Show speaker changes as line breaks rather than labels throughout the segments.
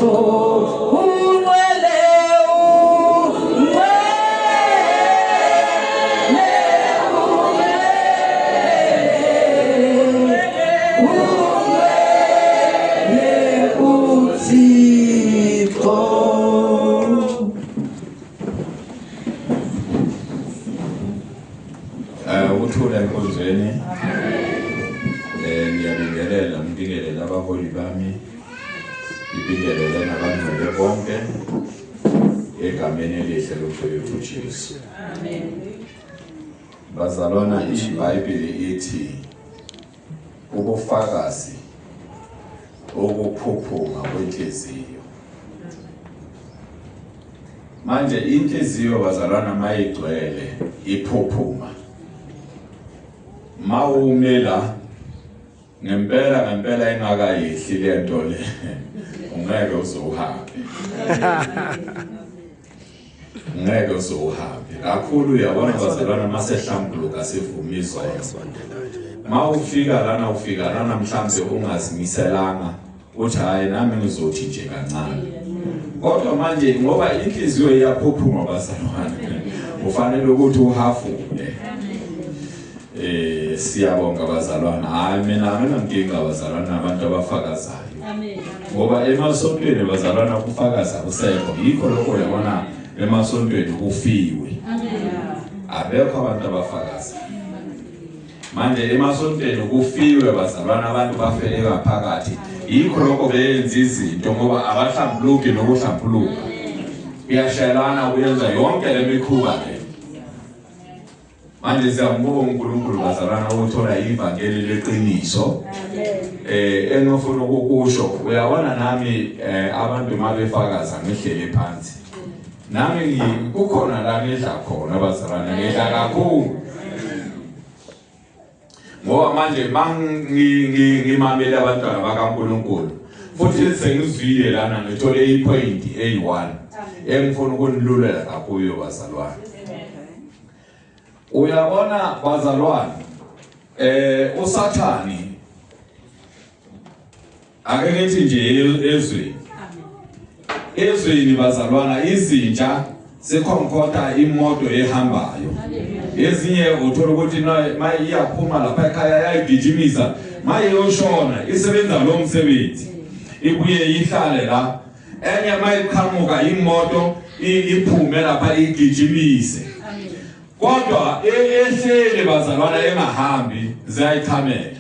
uThixo ungcwele ungcwele ungcwele uThixo.
Ukuthula enkonzweni. Ngiyabingelela, ngibingelele abaholi bami, ngibingelele nabangcwele bonke egameni elihle lomfowethu Jesu.
Amen.
Bazalwana, iBhayibheli ithi ubufakazi ukuphuphuma kwenhliziyo. Manje inhliziyo bazalwana mayigcwele iphuphuma. Mawume la ngempela ngempela ingakayihli lento le, ungeke uzohambe, ngeke uzohambe kakhulu. Uyabona bazalwana, masehlambuluka sivuma izono, mawufika lana, ufika lana mhlambe ungazimiselanga, uthi hayi, nami ngizothi nje kancane. Kodwa manje ngoba inhliziyo iyaphuphuma bazalwane, ufanele ukuthi uhafule. Siyabonga bazalwana. Hayi, mina anginankinga bazalwana nabantu abafakazayo.
Amen.
Ngoba emasontweni bazalwana kufakaza kusekho. Yikho lokho uyabona emasontweni kufiwe.
Amen.
Abekho abantu abafakaza. Manje emasontweni kufiwe bazalwana, abantu bafele ngaphakathi. Yikho lokho beyenza izinto ngoba abahlambuluki nokuhlambuluka. Kuyashelana, kuyenza yonke le mikhuba le. Manje siyambonga uNkulunkulu bazalwana ukuthola ivangeli leqiniso. Engifuna ukukusho, uyabona nami abantu mabefakaza ngihlele phansi. Nami kukhona la ngidla khona bazalwana, ngidla kakhulu. Ngoba manje mangimamele abantwana bakaNkulunkulu futhi sengizwile lana, ngithole ipoint eyi1 engifuna ukunilulela kakuyo bazalwane. Uyabona bazalwane, uSathani, ake ngithi nje ezweni, ezweni bazalwana, izinja zikhonkhotha imoto ehambayo. Ezinye uthola ukuthi ma iyaphuma lapha ekhaya yayigijimisa, mayiyoshona isebenza lo msebenzi, ibuye ihlale la. Enye mayiqhamuka imoto iphume lapha igijimise. Kodwa ehleli bazalwana engahambi, ziyayichamela.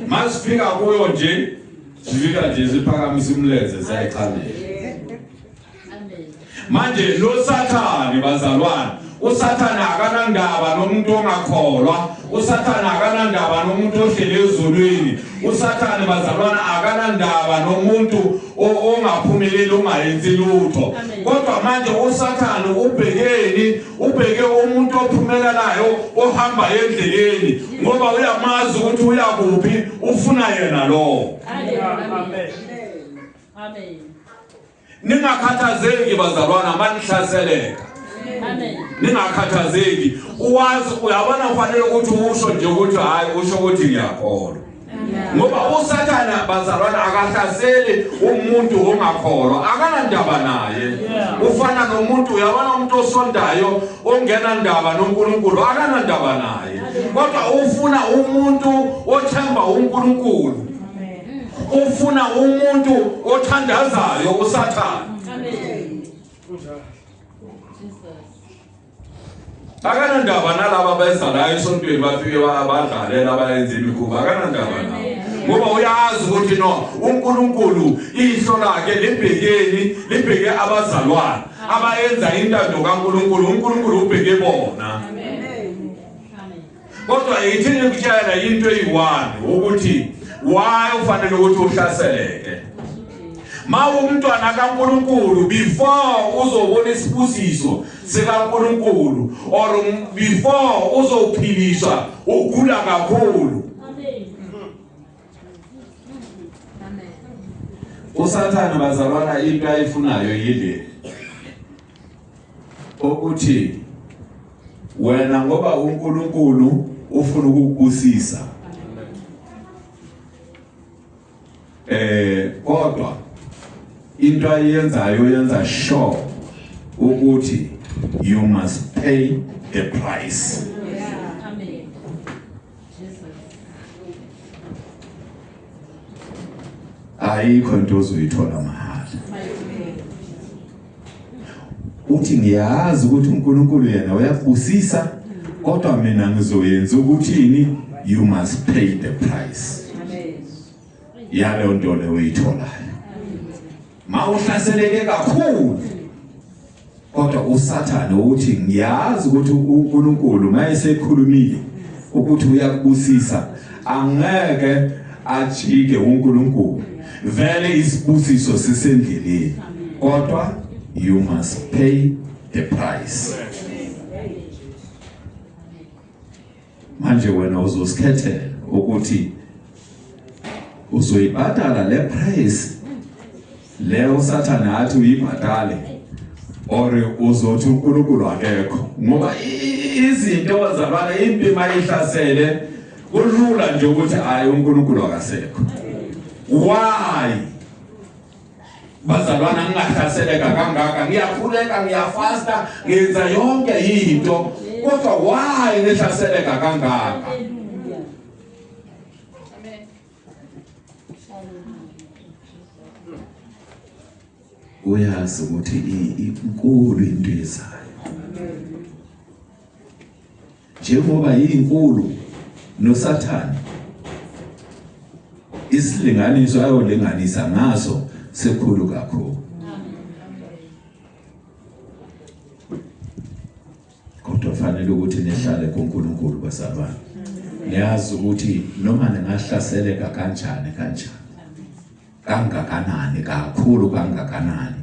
Masifika kuyo nje, sifika nje siphakamisa umlenze, ziyayichamela. Manje lo Sathane bazalwane, uSathane akanandaba nomuntu ongakholwa, uSathane akanandaba nomuntu ohleli ezulwini, uSathane bazalwana akanandaba nomuntu ongaphumeleli, ongayenzi lutho. Kodwa manje uSathane ubhekeni? Ubheke umuntu ophumelelayo, ohamba endleleni, ngoba uyamazi ukuthi uyakuphi, ufuna yena lowo.
Amen. Amen.
Ningakhathazeki bazalwana manihlaseleka.
Amen.
Ningakhathazeki. Uwazi, uyabona, ufanele ukuthi usho nje ukuthi hayi, usho ukuthi ngiyakholwa, ngoba uSathana bazalwana akahlaseli umuntu ongakholwa, akanandaba naye. Ufana nomuntu, uyabona, umuntu osondayo ongenandaba noNkulunkulu, akanandaba naye. Kodwa ufuna umuntu othemba uNkulunkulu, ufuna umuntu othandazayo uSathana.
Amen. Jesus.
Akanandaba nalaba beza la esontweni, bafike badlalela, abayenza imikhuba, akanandaba nabo, ngoba uyazi ukuthi no, uNkulunkulu ihlo lakhe libhekeni? Libheke abazalwane abayenza intando kaNkulunkulu. UNkulunkulu ubheke bona.
Amen.
Kodwa ithi ngikutshela into eyi-one, ukuthi why ufanele ukuthi uhlaseleke ma umntwana kaNkuluNkulu. Before uzobona isibusiso sikaNkuluNkulu or before uzophiliswa, ugula kakhulu.
Amen. Amen.
USathane bazalwana into ayifunayo yile ukuthi wena, ngoba uNkulunkulu ufuna ukukubusisa. Kodwa into ayenzayo yenza sure ukuthi you must pay the price.
Amen. Jesus.
Ayikho into ozoyithola mahhala. Uthi ngiyazi ukuthi uNkulunkulu yena uyakubusisa, kodwa mina ngizoyenza ukuthini? You must pay the price.
Amen.
Yaleyo nto leyo oyitholayo. Mawuhlaseleke kakhulu, kodwa uSathane uthi ngiyazi ukuthi uNkulunkulu mayesekhulumile ukuthi uyakubusisa, angeke ajike uNkulunkulu, vele isibusiso sisendleleni, kodwa you must pay the price. Manje wena uzozikhethela ukuthi uzoyibhadala le price leyo uSathane athi uyibhadale, or uzothi uNkulunkulu akekho. Ngoba izinto bazalwane, impi mayihlasele kulula nje ukuthi hayi uNkulunkulu akasekho. Why bazalwana ngingahlaseleka kangaka? Ngiyakhuleka, ngiyafasta, ngenza yonke into, kodwa why ngihlaseleka kangaka? Uyazi ukuthi inkulu into ezayo, njengoba inkulu noSathane isilinganiso ayolinganisa ngaso sikhulu kakhulu. Kodwa fanele ukuthi nihlale kuNkulunkulu bazalwane. Niyazi ukuthi noma ningahlaseleka kanjani kanjani, kangakanani, kakhulu kangakanani,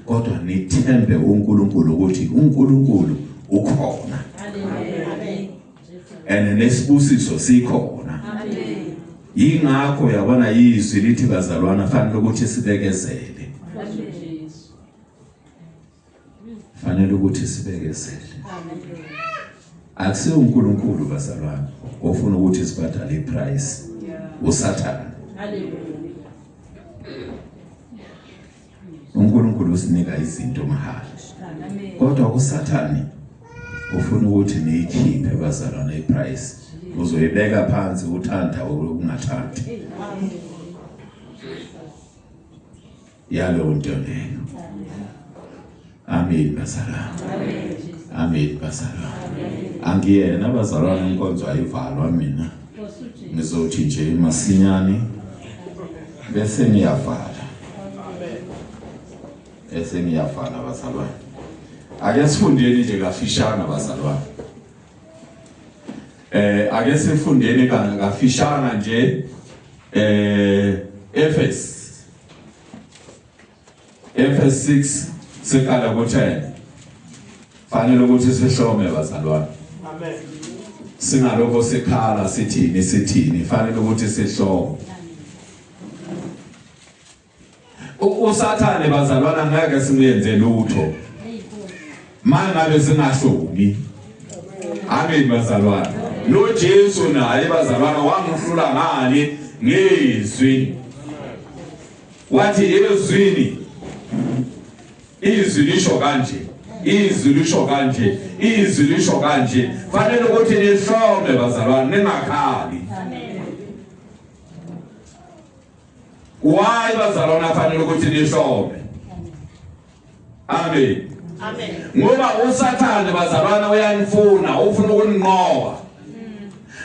kodwa nithembe uNkulunkulu ukuthi uNkulunkulu ukhona.
Amen.
And nesibusiso sikhona.
Amen.
Yingakho yabona izwi lithi bazalwana fanele ukuthi sibekezele.
Jesu.
Fanele ukuthi sibekezele. Akusiyo uNkulunkulu bazalwane ofuna ukuthi sibhadale iprice. uSathane.
Hallelujah.
uNkulunkulu usinika izinto mahhala.
Amen.
Kodwa uSathane ufuna ukuthi niyikhiphe bazalwane iprice. Uzoyibeka phansi uthanda ukungathandi. Yaleyo nto leyo. Amen bazalwane. Amen bazalwane. Angiyena bazalwane inkonzo ayivalwa mina. Ngizothi nje masinyane bese ngiyavala. Bese ngiyavala bazalwane. Ake sifundeni nje kafishana bazalwane. Ake sifundeni kafishana nje Efes 6 siqala ku-10. Fanele ukuthi sihlome bazalwane.
Amen.
Singalokho sikhala sithini sithini, fanele ukuthi sihlome. uSathane bazalwana ngeke simyenze lutho mangabe singahlomi. Amen bazalwane. Lo Jesu naye bazalwana wamhlula ngani? Ngezwi. Wathi ezwini, izwi lisho kanje, izwi lisho kanje, izwi lisho kanje. Fanele ukuthi nihlome bazalwane, ningakhali.
Amen.
Why bazalwane fanele ukuthi nihlome? Amen.
Amen.
Ngoba uSathane bazalwane uyanifuna, ufuna ukuninqoba.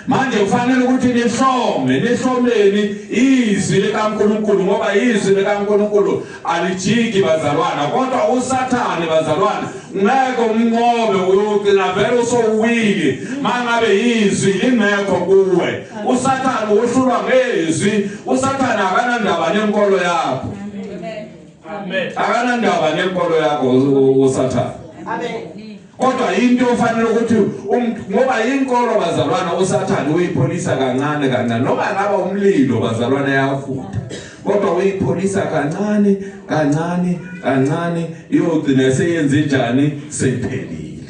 Manje kufanele ukuthi nihlome, nihlomeni izwi likaNkulunkulu, ngoba izwi likaNkulunkulu alijiki bazalwana. Kodwa uSathane bazalwane ngeke umnqobe, uyogcina vele usowile mangabe izwi lingekho kuwe. uSathane uhlulwa ngezwi. uSathane akanandaba nenkolo yakho.
Amen.
Akanandaba nenkolo yakho uSathane.
Amen.
Kodwa into ofanele ukuthi ngoba inkolo bazalwana uSathane uyipholisa kancane kancane, noma ngaba umlilo bazalwana yafutha, kodwa uyipholisa kancane kancane kancane, iyogcina seyenze njani? Seyiphelile.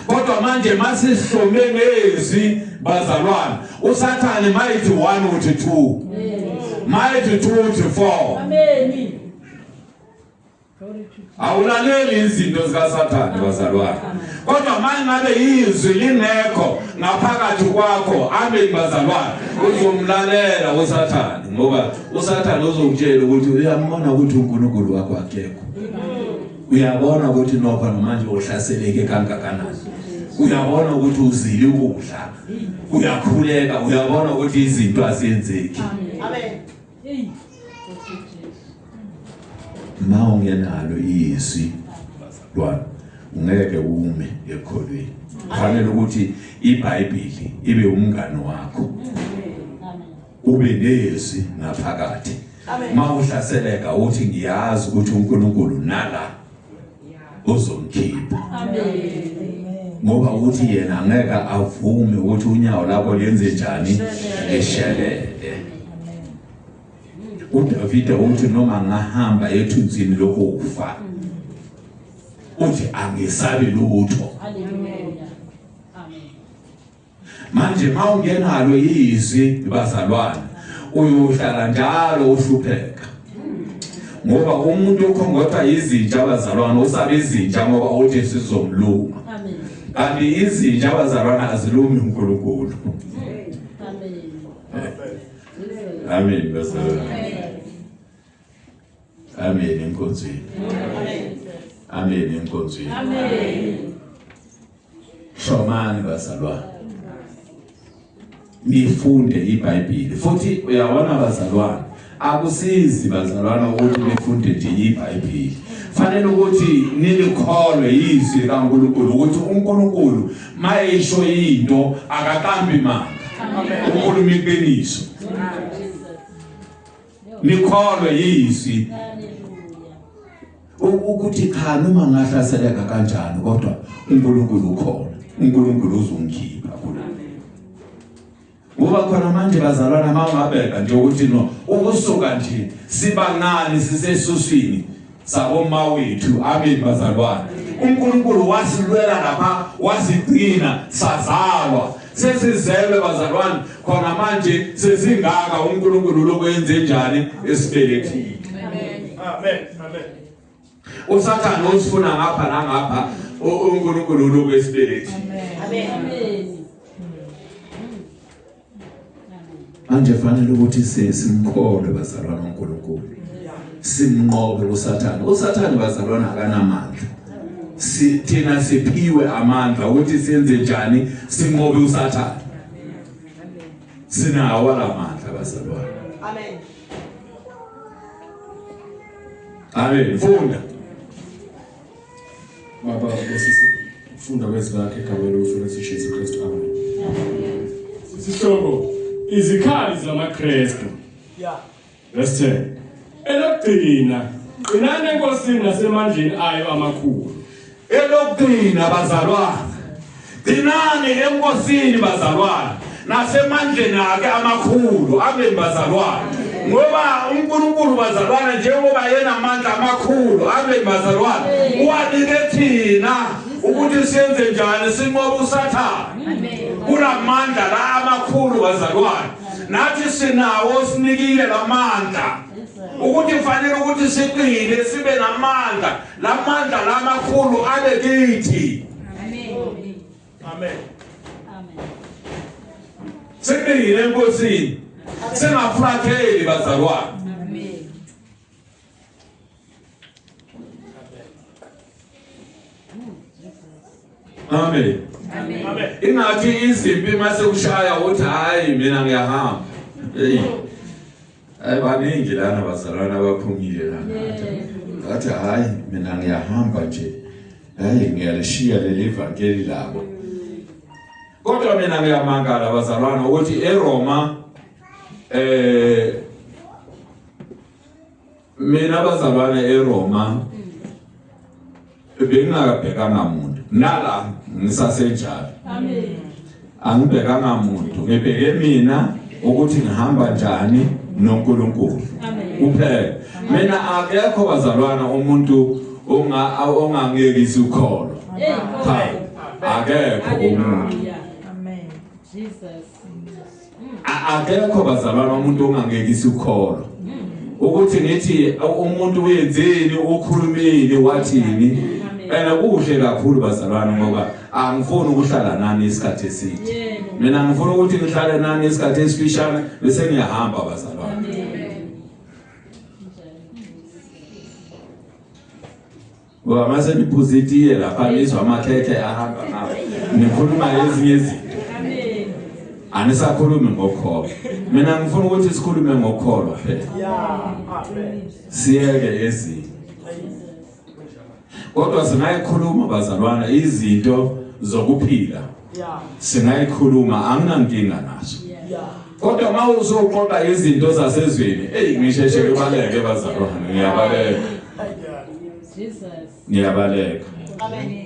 Kodwa Kodwa manje masihlome ngezwi bazalwane, uSathane mayithi 1 uthi 2, mayithi 2 uthi 4.
Amen.
Awulaleli izinto zikaSathane bazalwane. Kodwa mangabe izwi lingekho ngaphakathi kwakho, amen bazalwane, uzomlalela uSathane, ngoba uSathane uzokutshela ukuthi uyambona ukuthi uNkulunkulu wakho akekho. Uyabona ukuthi nokho manje uhlaseleke kangakanani. Uyabona ukuthi uzile ukudla. Uyakhuleka, uyabona ukuthi izinto azenzeki.
Amen.
Hey.
Ma ungenalo izwi bazalwane, ungeke ume ekholweni. Kufanele ukuthi iBhayibheli ibe umngane wakho, ube nezwi ngaphakathi. Ma uhlaseleka uthi ngiyazi ukuthi uNkulunkulu nala uzongikhipha.
Amen.
Ngoba uthi yena angeke avume ukuthi unyawo lakho lenze njani, lishelele. uDavide uthi noma ngahamba ethunzini lokufa, uthi angisabi lutho.
Hallelujah. Amen.
Manje mawungenalo izwi bazalwane, uyohlala njalo uhlupheka. Ngoba umuntu okhongotha izinja bazalwane usaba izinja ngoba uthi sizomluma.
Amen.
Kanti izinja bazalwane azilumi uNkulunkulu.
Amen.
Amen bazalwane. Amen enkonzweni. Amen enkonzweni.
Amen.
Hlomani bazalwane. Nifunde iBhayibheli. Futhi uyabona bazalwane, akusizi bazalwane ukuthi nifunde nje iBhayibheli. Fanele ukuthi nilikholwe izwi likaNkulunkulu, ukuthi uNkulunkulu mayesho into akaqambi manga. Ukhuluma iqiniso. Nikholwe izwi.
Hallelujah.
Ukuthi cha noma ngahlaseleka kanjani kodwa uNkulunkulu ukhona. uNkulunkulu uzongikhipha kula. Ngoba khona manje bazalwana mawungabheka nje ukuthi no ukusuka nje sibancane sisesuswini saboma wethu. Amen bazalwane. uNkulunkulu wasilwela lapha, wasigcina sazalwa. Sesizelwe bazalwane, khona manje sesingaka uNkulunkulu lokwenze njani esibelethile.
Amen.
Amen. Amen.
uSathane usifuna ngapha nangapha, uNkulunkulu lokwesibelethile.
Amen.
Amen.
Manje fanele ukuthi simkholwe bazalwane uNkulunkulu. Simnqobe uSathane. uSathane bazalwane akanamandla. Thina siphiwe amandla ukuthi senze njani sinqobe uSathane. Sinawo lamandla bazalwane.
Amen.
Amen. Funda.
Baba, funda kwezwi lakhe egameni lomfundisi Jesu Kristu. Amen. Isihloko, izikhali zamaKristu.
Yeah.
Verse 10. Elokugcina, qinani eNkosini nasemandleni ayo amakhulu.
Elokugcina bazalwane, qinani eNkosini bazalwane nasemandleni akhe amakhulu. Amen bazalwane. Ngoba uNkulunkulu bazalwane njengoba yena amandla amakhulu, amen bazalwane, uwanike thina ukuthi senze njani sinqobe uSathane. Kulamandla la amakhulu bazalwane, nathi sinawo, sinikile lamandla ukuthi kufanele ukuthi siqine sibe namandla, lamandla lamakhulu abe kithi.
Amen.
Amen.
Amen.
Siqine eNkosini, singafulatheli bazalwane.
Amen.
Amen.
Amen.
Ingathi izimpi mase kushaya uthi hayi mina ngiyahamba. Hey. Hayi baningi lana bazalwane abaphumile lana. Ngathi hayi mina ngiyahamba nje. Hayi ngiyalishiya leli ivangeli labo. Kodwa mina ngiyamangala bazalwane ukuthi eRoma mina bazalwane eRoma bengingakabhekanga muntu. Nala ngisasenjalo.
Amen.
Angibhekanga muntu, ngibheke mina ukuthi ngihamba njani noNkulunkulu.
Amen.
Kuphela. Mina akekho bazalwana umuntu ongangekisi ukholo.
Hey.
Cha. Akekho umuntu.
Amen. Jesus.
Akekho bazalwana umuntu ongangekisi ukholo. Ukuthi ngithi umuntu uyenzeni, ukhulumile, wathini. Ena kuhle kakhulu bazalwana ngoba angifuni ukuhlala nani isikhathi eside. Mina ngifuna ukuthi ngihlale nani isikhathi esifishane bese ngiyahamba bazalwana. Ngoba mase niphuza itiye lapha nizwa amakhekhe ahamba ngapha. Nikhuluma ezinye izinto. Anisakhulumi ngokholo. Mina ngifuna ukuthi sikhulume ngokholo phela.
Amen.
Siyeke ezinye. Kodwa singayikhuluma bazalwana izinto zokuphila. Singayikhuluma, anginankinga nazo. Kodwa mawuzoqoqa izinto zasezweni, hey ngisheshe ngibaleke bazalwana, ngiyabaleka.
Jesus.
Ngiyabaleka.
Amen.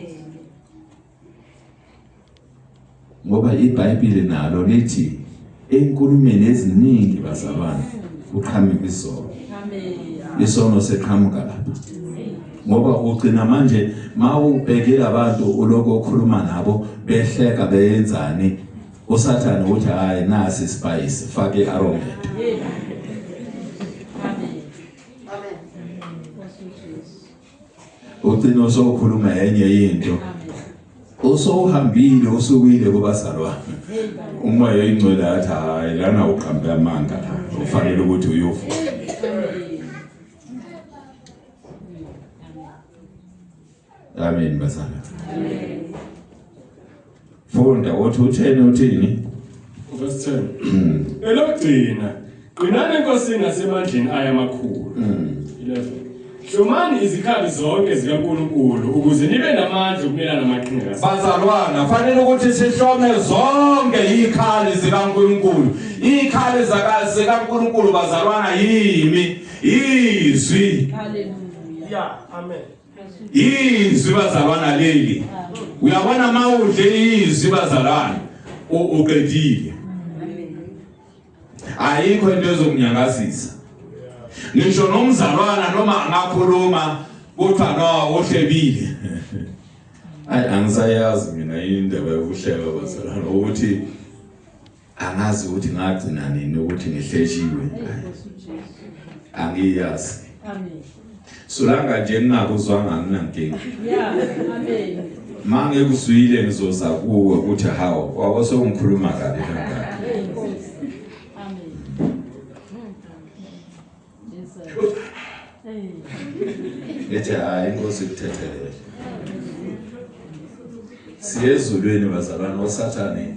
Ngoba iBhayibheli nalo lithi enkulumeni eziningi bazalwana uqhamuka isono.
Amen.
Isono seqhamuka lapha. Ngoba ugcina manje mawubhekile abantu uloko okhuluma nabo behleka beyenzani, uSathane uthi hayi nasi spice, fake aromat.
Amen.
Ugcina usokhuluma enye into. Usowuhambile usukile kubazalwane. Umoya oyingcwele athi hayi lana uqambe amanga la, ufanele ukuthi uyovuka. Amen bazalwane.
Amen.
Funda uthi utheni uthini?
Verse 10. Elokugcina, qinani eNkosini nasemandleni ayo amakhulu. 11. Hlomani izikhali zonke zikaNkulunkulu ukuze nibe namandla okumelana namaqhinga.
Bazalwana, fanele ukuthi sihlome zonke izikhali zikaNkulunkulu. Izikhali zikaNkulunkulu bazalwana yimi, izwi.
Hallelujah.
Amen.
Izwi bazalwana leli. Uyabona mawudle izwi bazalwana, uqedile. Ayikho into ezokunyakazisa. Ngisho nomzalwana noma angakhuluma kuthiwa no uhlebile. Ayi angisayazi mina indaba yokuhleba bazalwana ukuthi angazi ukuthi ngagcina nini ukuthi ngihleshiwe. Angiyazi.
Amen.
Sulanga nje ngingakuzwanga anginankinga.
Yeah, amen.
Mangekuzwile ngizoza kuwe ukuthi hawo wabo sewungikhuluma kabi kangaka.
Amen. Jesus.
Ngithi hayi inkosi ikuthethelele. Siyezulwini bazalwane, uSathane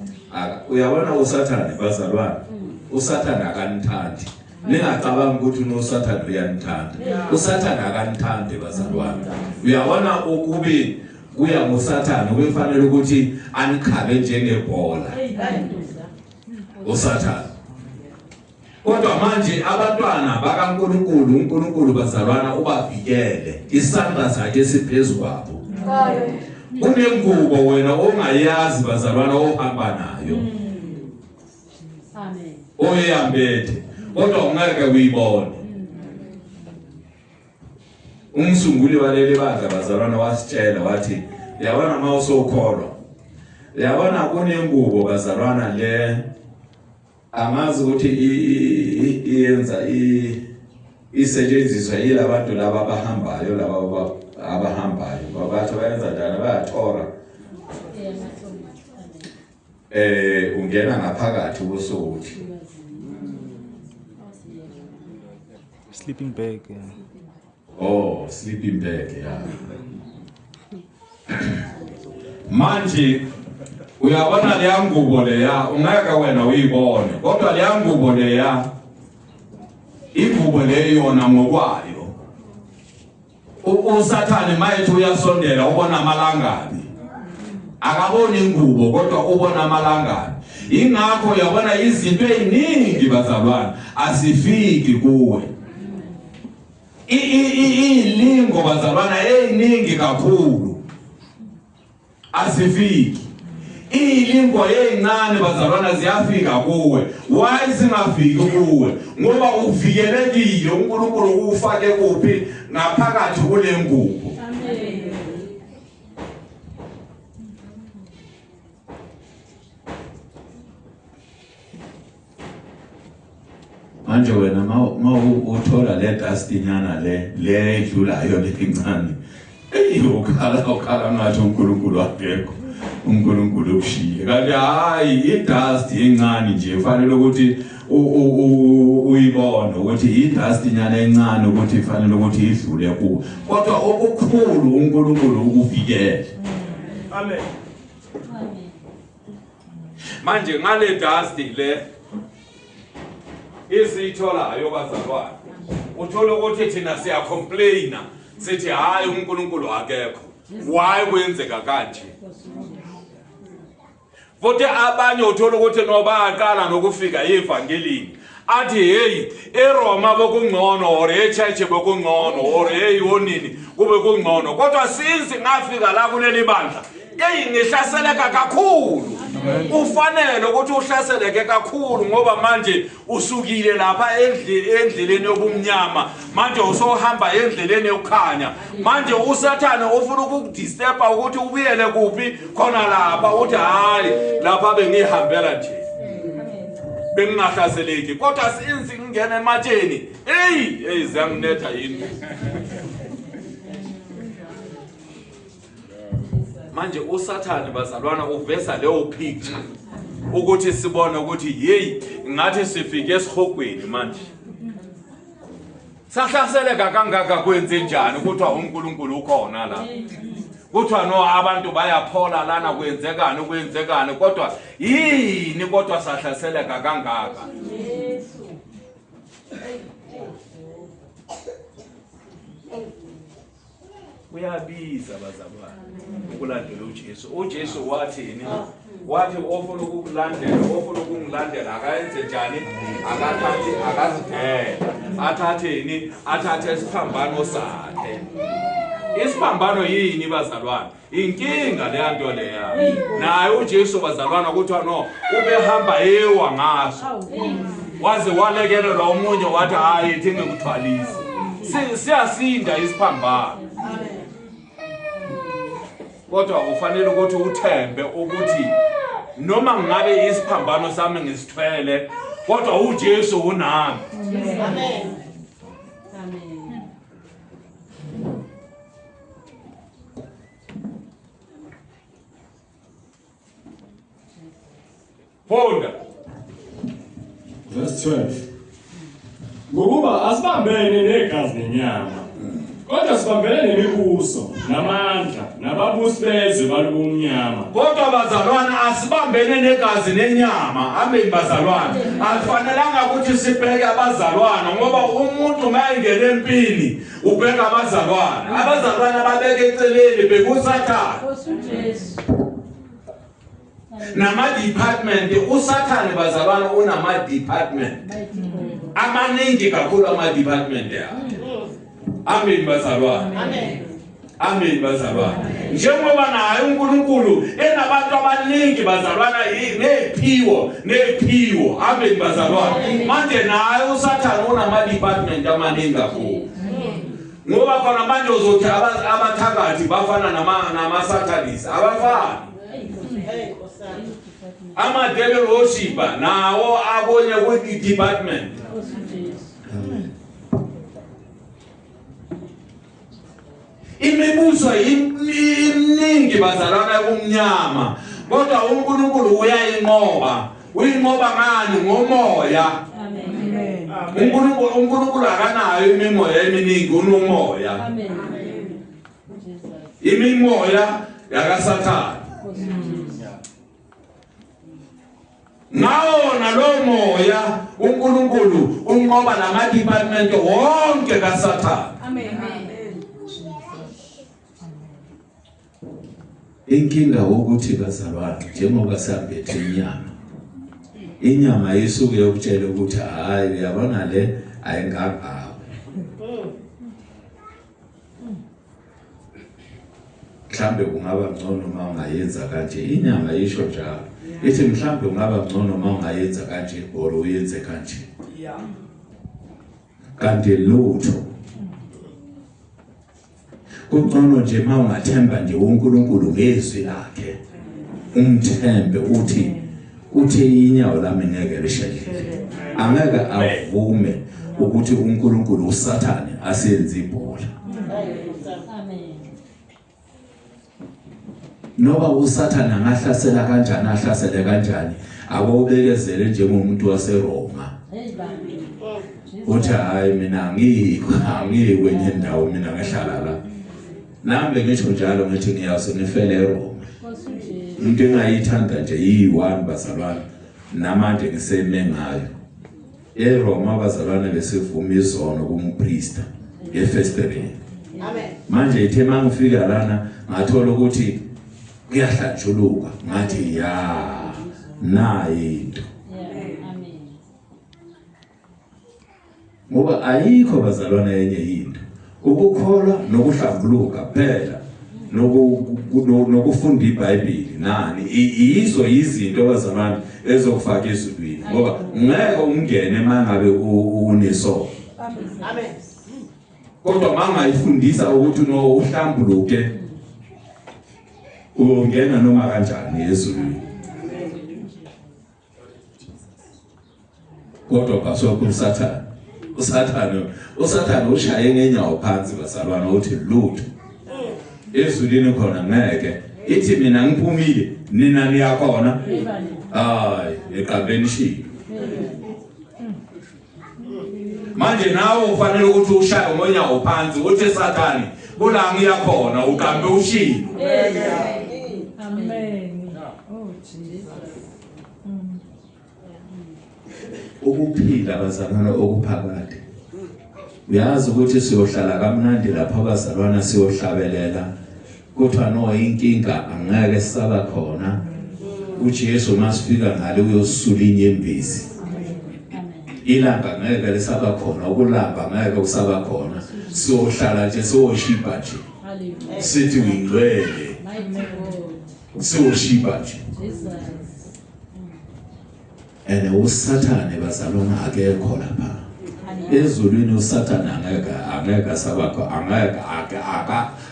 uyabona uSathane bazalwane, uSathane akanithandi. Ningacabanga ukuthi unoSathane uyanithanda. uSathane akanithandi bazalwane. Uyabona ukube kuya ngoSathane kufanele ukuthi anikhabe njengebhola uSathane. Kodwa manje abantwana bakaNkulunkulu, uNkulunkulu bazalwana ubavikele, isandla sakhe siphezulu kwabo. Kunengubo wena ongayazi bazalwana ohamba nayo.
Amen.
Oyambethe kodwa ungeke uyibone. Umsunguli waleli bandla bazalwana wasitshela wathi yabona mawusokholwa, yabona kunengubo bazalwana le angazi ukuthi iyenza isetshenziswa yilabantu laba abahambayo, laba abahambayo babathi bayenza njani, bayathora ungena ngaphakathi kusokuthi
sleeping bag. Yeah.
Oh, sleeping bag, yeah. Manje uyabona leya ngubo leya ungeke wena uyibone, kodwa leya ngubo leya ingubo leyo yona ngokwayo uSathane mayethi uyasondela ubona amalangabi. Akaboni ingubo kodwa ubona amalangabi. Ingakho uyabona izinto eziningi bazalwane asifiki kuwe. Ilingo bazalwana eziningi kakhulu asifiki. Ilingo ezincane bazalwana ziyafika kuwe. Why zingafiki kuwe? Ngoba uvikelekile, uNkulunkulu ufake kuphi ngaphakathi kule ngubo.
Amen.
Manje wena ma uthola le dust nyana le edlulayo le incane, eyi ukhala ngathi uNkulunkulu akekho, uNkulunkulu ukushiye. Kanti hayi, i-dust incane nje, fanele ukuthi uyibone ukuthi i-dust nyana encane ukuthi ifanele ukuthi idlule kuwe, kodwa okukhulu uNkulunkulu ukuvikele.
Amen.
Manje ngale dust le isiyitholayo bazalwane, uthola ukuthi thina siyacomplaina sithi hayi uNkulunkulu akekho, why kwenzeka kanje? Futhi abanye uthola ukuthi no bayaqala nokufika evangelini, athi hey eRoma bokungcono or echurch bokungcono or hey wonini kube kungcono, kodwa since ngafika la kuleli bandla hey ngihlaseleka kakhulu. Ufanele ukuthi uhlaseleke kakhulu ngoba manje usukile lapha endleleni yobumnyama, manje usohamba endleleni yokukhanya. Manje uSathane ufuna ukukudisturba ukuthi ubuyele kuphi khona lapha, uthi hayi lapha bengihambela nje bengingahlaseleki, kodwa since ngingena ematsheni hey ziyanginetha yini. Manje uSathane bazalwana uveza leyo picture ukuthi sibone ukuthi hey ngathi sifike esihogweni manje, sahlaseleka kangaka, kwenze njani? Kuthiwa uNkulunkulu ukhona la, kuthiwa no abantu bayaphola lana, kwenzekani kwenzekani, kodwa yini kodwa sahlaseleka kangaka? Uyabiza bazalwane ukulandela uJesu. uJesu wathini? Wathi ofuna ukukulandela, ofuna ukungilandela akayenze njani? Akathathi, akazidele, athatheni, athathe isiphambano sakhe. Isiphambano yini bazalwane? Inkinga leya nto leya. Naye uJesu bazalwana kuthiwa no ubehamba ewa ngaso, waze walekelelwa omunye wathi hayi thi ngikuthwalise. Siyasinda isiphambano. Kodwa ufanele ukuthi uthembe ukuthi noma ngabe isiphambano sami ngisithwele, kodwa uJesu unami.
Amen. Amen.
Funda.
Verse 12. Ngokuba asibambene negazi nenyama, kodwa sibambene nemibuso namandla nababusi bezwe balobumnyama.
Kodwa bazalwana asibambene negazi nenyama. Amen bazalwana. Akufanelanga ukuthi sibheke abazalwana, ngoba umuntu mayengena empini ubheka abazalwana. Abazalwana babeke eceleni bekusathane. Nama-department, uSathane bazalwana unama-department amaningi kakhulu, ama-department yakhe. Amen bazalwane. Amen bazalwane. Njengoba naye uNkulunkulu enabantu abaningi bazalwana nephiwo. Amen bazalwane. Manje naye uSathane unama-department amaningi kakhulu. Ngoba khona manje uzothi abathakathi bafana nama-Satanist, abafani. Ama-devil worshipper nawo akonye kwi-department. Imibuso iminingi bazalwana kumnyama, kodwa uNkulunkulu uyayinqoba. Uyinqoba ngani? Ngomoya.
Amen.
uNkulunkulu akanayo imimoya eminingi, unomoya.
Amen.
Imimoya yakaSathane. Ngawo nalo moya uNkulunkulu unqoba lama department wonke kaSathane.
Amen.
Inkinga ukuthi bazalwane njengoba sambethe inyama, inyama isuke yokutshela ukuthi hayi uyabona le ayingangawe. Mhlambe kungaba ngcono uma ungayenza kanje, inyama isho njalo. Ithi mhlambe kungaba ngcono uma ungayenza kanje or uyenze kanje. Kanti lutho. Kungcono nje uma ungathemba nje uNkulunkulu ngezwi lakhe. Umthembe uthi Uthe inyawo lami ngeke lishelele. Angeke avume ukuthi uNkulunkulu uSathane asenze ibhola.
Amen.
Noba uSathane angahlasela kanjani, ahlasele kanjani, akobekezele njengomuntu waseRoma.
Hey baba.
Uthi hayi mina angikho kwenye indawo, mina ngihlala la. Nami ngisho njalo ngithi ngiyase ngifele eRoma.
Nkosi uJesu.
Into engayithanda nje iyi-one bazalwane, namanje ngiseme ngayo. eRoma bazalwane besivuma izono kumpriest efestereni.
Amen.
Manje ithe mangifika lana ngathola ukuthi kuyahlanjuluka, ngathi ya nayi into.
Yeah. Amen.
Ngoba ayikho bazalwane enye into. Ukukholwa nokuhlambuluka phela nokufunda iBhayibheli nani yizo izinto bazalwane ezokufaka ezulwini, ngoba ngeke ungene mangabe unesono.
Amen.
Kodwa mangayifundisa ukuthi no uhlambuluke, ungena noma kanjani ezulwini. Kodwa basokho uSathane ushaye ngenyawo phansi bazalwane, uthi lutho ezulwini khona ngeke. Ithi mina ngiphumile, nina niyakhona. Hayi, eqabeni shilo. Manje nawe ufanele ukuthi ushaye ngonyawo phansi uthi Sathane kula ngiyakhona, uqambe ushilo.
Amen. Oh Jesus.
Ukuphila bazalwane okuphakade. Uyazi ukuthi siyohlala kamnandi lapha bazalwana, siyohlabelela. Kodwa no inkinga angeke saba khona. uJesu masifika ngale uyosula inyembezi. Ilanga ngeke lisaba khona, ukulamba ngeke kusaba khona. Siyohlala nje siyoshiba nje.
Hallelujah.
Sithi uyingcwele.
Mighty God.
Siyoshiba nje.
Jesus.
Ene uSathane bazalwane akekho lapha. Ezulwini uSathane angeke asabakho,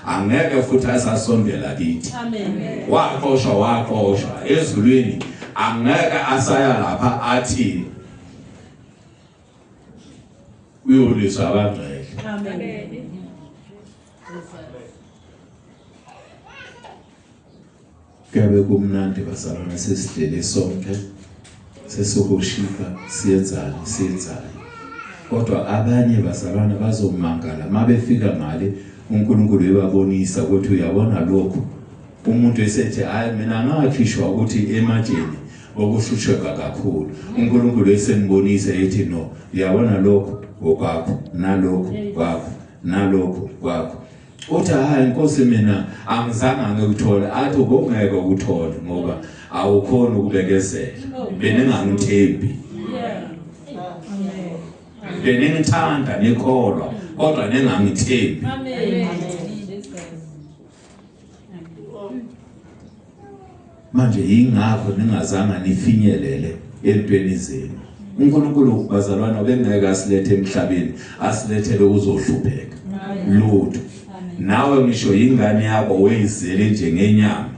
angeke futhi asasondela kithi.
Amen.
Waxoshwa ezulwini, angeke asaya lapha athi uyoliswa abangcwele.
Amen. Jesus.
Kuyabe kumnandi bazalwane, sesihlele sonke, sesihoshika, siyenzani. Kodwa abanye bazalwane bazomangala mabefika ngale, uNkulunkulu uyababonisa ukuthi uyabona lokho. Umuntu esethi hayi mina ngakhishwa ukuthi ematsheni okuhlusheka kakhulu. uNkulunkulu esembonisa ethi no, uyabona lokho okwakho, nalokho kwakho, nalokho kwakho. Uthi hayi Nkosi mina angizange ngikuthole. Athi ubongeke ukuthole ngoba awukhona ukubekezela. Beningangithembi.
Yeah.
Beningithanda nikholwa kodwa ningangithembi.
Amen. Jesus.
Manje yingakho ningazange nifinyelele entweni zenu. uNkulunkulu bazalwana bengeke asilethe emhlabeni, asilethele uzohlupheka. Lutho. Nawe ngisho ingane yakho oyizele nje ngenyama,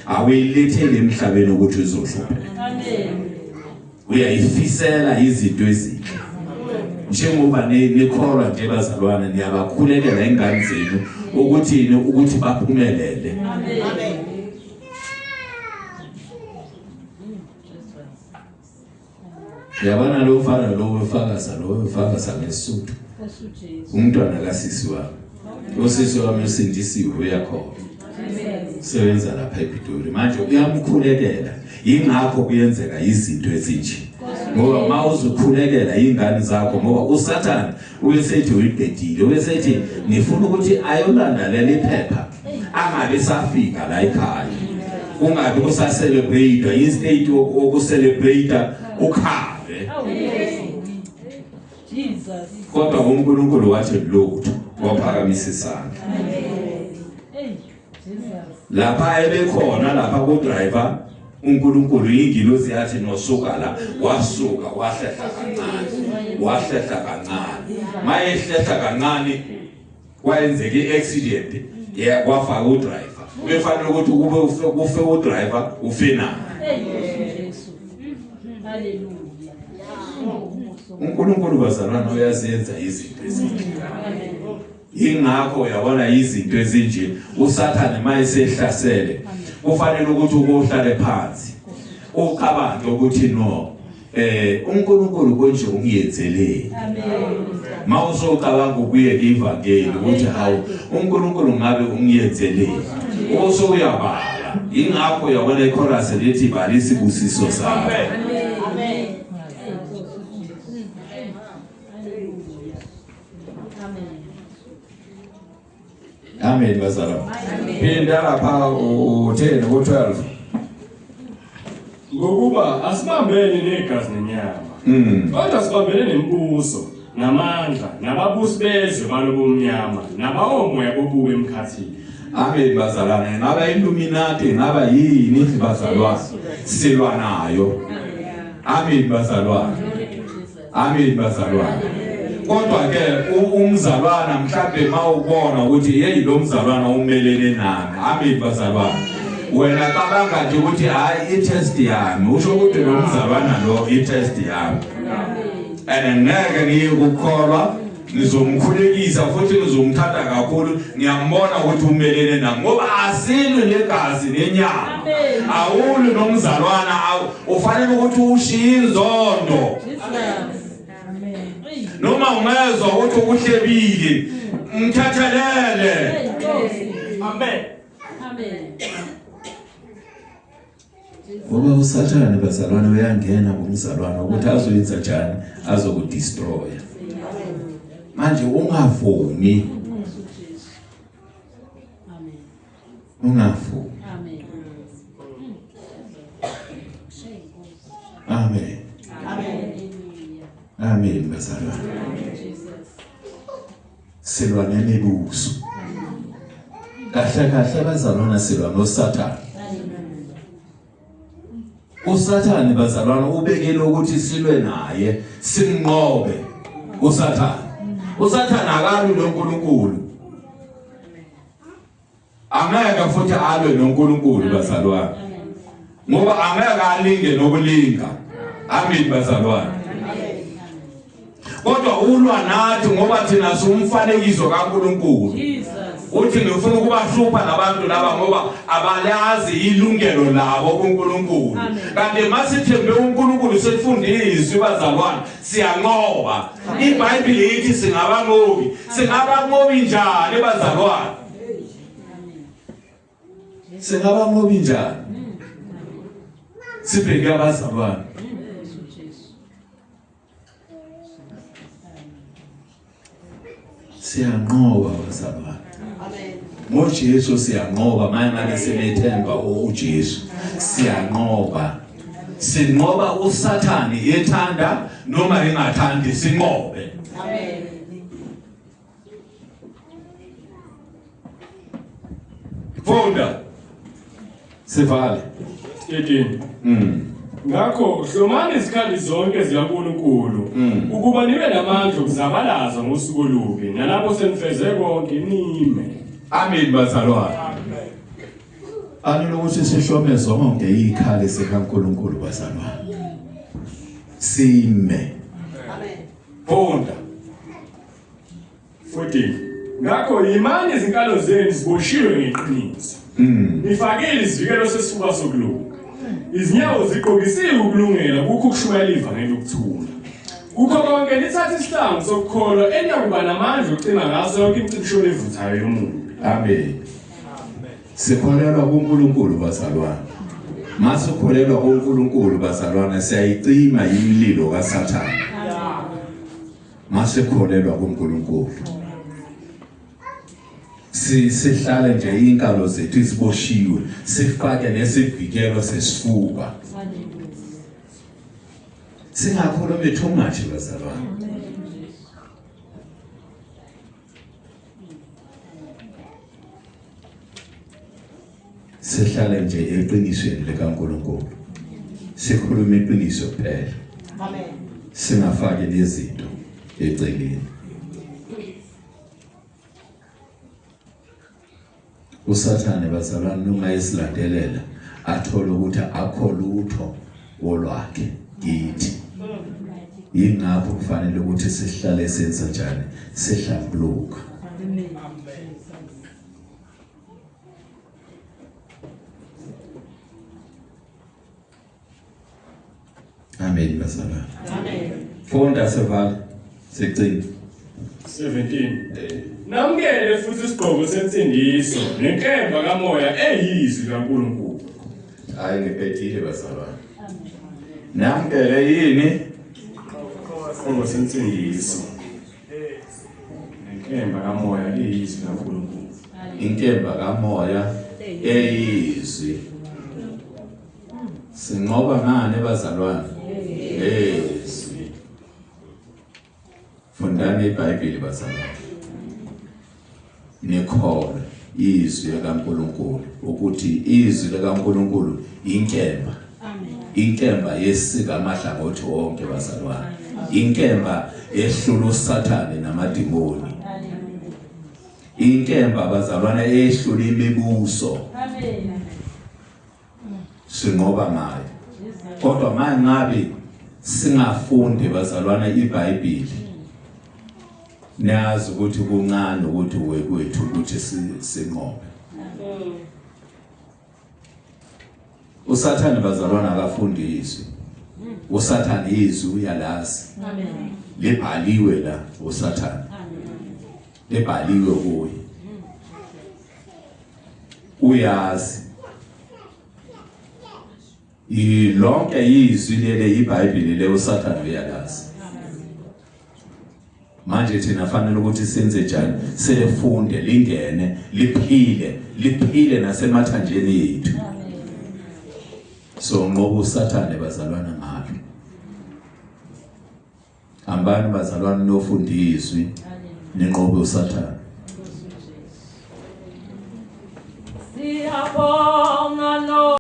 awuyilethele emhlabeni ukuthi uzohlupheka.
Amen.
Uyayifisela izinto ezinhle. Njengoba nikholwa nje bazalwane, niyabakhulekela ingane zenu ukuthi ukuthi baphumelele.
Amen.
Amen.
Jesus.
Uyabona lo mfana lo wefakaza ngeSuthu.
Nkosi uJesu.
Umntwana kasisi wami. Usisi wami usindisiwe uyakhona.
Jesus.
Sebenza lapha ePitori. Manje uyamkhulekela. Ingakho kuyenzeka izinto ezinje. Ngoba mawuzukhulekela ingane zakho, ngoba uSathane uyesethi uyibhedile, uyesethi ngifuna ukuthi ayolanda leli phepha angabe safika la ekhaya. Kungabe kusacelebrate instead okucelebrate ukhale.
Oh yes. Jesus.
Kodwa uNkulunkulu wathi lutho, waphakamisa isandla.
Hey, Jesus.
Lapha ebekhona lapha ku driver, uNkulunkulu ingilosi yathi nosuka la, wasuka wahlehla kancane. Mayehlehla kancane kwayenzeka iaccident, kwafaka udriver. Kufanele ukuthi kube ufe udriver ufe naye.
Hey, Jesu. Hallelujah.
uNkulunkulu bazalwane uyazenza izinto ezinje. Ingakho uyabona izinto ezinje uSathane mayesehlasele kufanele ukuthi uhlale phansi ucabange ukuthi no uNkulunkulu konje ungiyenzeleni.
Amen.
Mawusocabanga ukuyeka ivangeli ukuthi hawu uNkulunkulu ngabe ungiyenzeleni, usuyabala. Ingakho uyabona ichorus lethi balisa isibusiso sakho.
Amen. Amen.
Amen bazalwane. Phinda lapha u10 ku12.
Ngokuba asibambene negazi nenyama. Kodwa sibambene nembuso, namandla, nababusi bezwe balobumnyama, nabawomoya bobubi emkhathini.
Amen bazalwane. Ngaba Illuminati ngaba yini bazalwane, silwa nayo. Amen bazalwane. Amen bazalwane. Kodwa ke umzalwana mhlambe mawubona ukuthi hey lo mzalwana umelene nami. Amen bazalwane. Wena cabanga nje ukuthi hayi i-test yami, usho ukuthi lo mzalwana lo i-test yami. And ngeke ngiyikukholwa, ngizomkhulekisa futhi ngizomthanda kakhulu, ngiyambona ukuthi umelene nami ngoba asilwi negazi nenyama. Awulwi nomzalwana, ufanele ukuthi ushiye inzondo. Noma ungezwa ukuthi ukuhlebile, mthethelele.
Amen.
Amen.
Ngoba uSathane bazalwane uyangena kumzalwane ukuthi azoyenza njani, azokudestroy. Manje ungavumi.
Amen.
Ungavumi.
Amen.
Amen.
Amen.
Amen bazalwane. Silwa nemibuso. Kahle kahle bazalwane silwa noSathane. uSathane bazalwane ubekele ukuthi silwe naye, simnqobe uSathane. uSathane akalwi noNkulunkulu. Angeke futhi alwe noNkulunkulu bazalwane. Ngoba angeke alinge nokulinga. Amen bazalwane. Kodwa ulwa nathi ngoba thina siwumfanekiso kaNkulunkulu. Uthi ngifuna ukubahlupha labantu laba ngoba abalazi ilungelo labo kuNkulunkulu. Kanti masithembe uNkulunkulu sifundiswe bazalwane siyanqoba. iBhayibheli ithi singabanqobi. Singabanqobi njani bazalwane? Singabanqobi njani? Sibheke abazalwane. Siyanqoba bazalwane.
Amen.
NgoJesu siyanqoba, manje simethemba uJesu. Siyanqoba. Sinqoba uSathane ethanda noma engathandi, sinqobe.
Amen.
Funda. Sivale.
13. Ngakho hlomani izikhali zonke zikaNkulunkulu ukuba nibe namandla okuzabalaza ngosuku olubi, nalapho senifeze konke nime.
Amen bazalwane. Fanele ukuthi sihlome zonke izikhali zikaNkulunkulu bazalwane. Sime.
Amen.
Funda.
14. Ngakho yimani izinkalo zenu ziboshiwe ngeqiniso. Nifakile isivikelo sesifuba sokulunga. Izinyawo zigqokisiwe ukulungela kukho ukushumayela ivangeli lokuthula. Kukho konke nithathe isihlangu sokukholwa eniyakuba namandla okucima ngaso yonke imicibisholo evuthayo yomubi.
Amen. Sikholelwa kuNkulunkulu bazalwane. Masikholelwa kuNkulunkulu bazalwane siyayicima imililo kaSathane. Masikholelwa kuNkulunkulu. Sihlale nje inkalo zethu iziboshiwe, sifake nesivikelo sesifuba. Singakhulumi too much bazalwane. Sihlale nje eqinisweni likaNkulunkulu. Sikhulume iqiniso kuphela.
Amen.
Singafaki nezinto eceleni. uSathane bazalwane noma esilandelela athole ukuthi akho lutho olwakhe kithi. Yingakho kufanele ukuthi sihlale senze njani? Sihlambuluka.
Amen.
Amen bazalwane.
Amen.
Funda sevala sicini.
17 Namukele futhi isigqoko sensindiso nenkemba kamoya eyizwi kaNkulunkulu.
Hayi ngiphetile bazalwane. Namukele yini?
Isigqoko sensindiso nenkemba kamoya eyizwi kaNkulunkulu.
Inkemba kamoya eyizwi. Sinqoba ngani bazalwane? Ezwi. Fundani iBhayibheli bazalwane. Nikholwe izwi likaNkulunkulu ukuthi izwi likaNkulunkulu inkemba. Inkemba yesika amahlangothi wonke bazalwane. Inkemba ehlula uSathane namadimoni. Inkemba bazalwane ehlula imibuso.
Amen.
Sinqoba ngayo. Kodwa mangabe singafundi bazalwane iBhayibheli, niyazi ukuthi kuncane ukuthi wekwethu ukuthi sinqobe. uSathane bazalwane akafundi izwi. uSathane izwi uyalazi.
Amen.
Libhaliwe la uSathane. Libhaliwe kuye. Uyazi. Ilonke izwi lele iBhayibheli le uSathane uyalazi. Manje thina fanele ukuthi senze njani? Selifunde lingene, liphile, liphile nasemathanjeni yethu. So nqoba uSathane bazalwana ngalo. Hambani bazalwane nofunda izwi, ninqobe uSathane.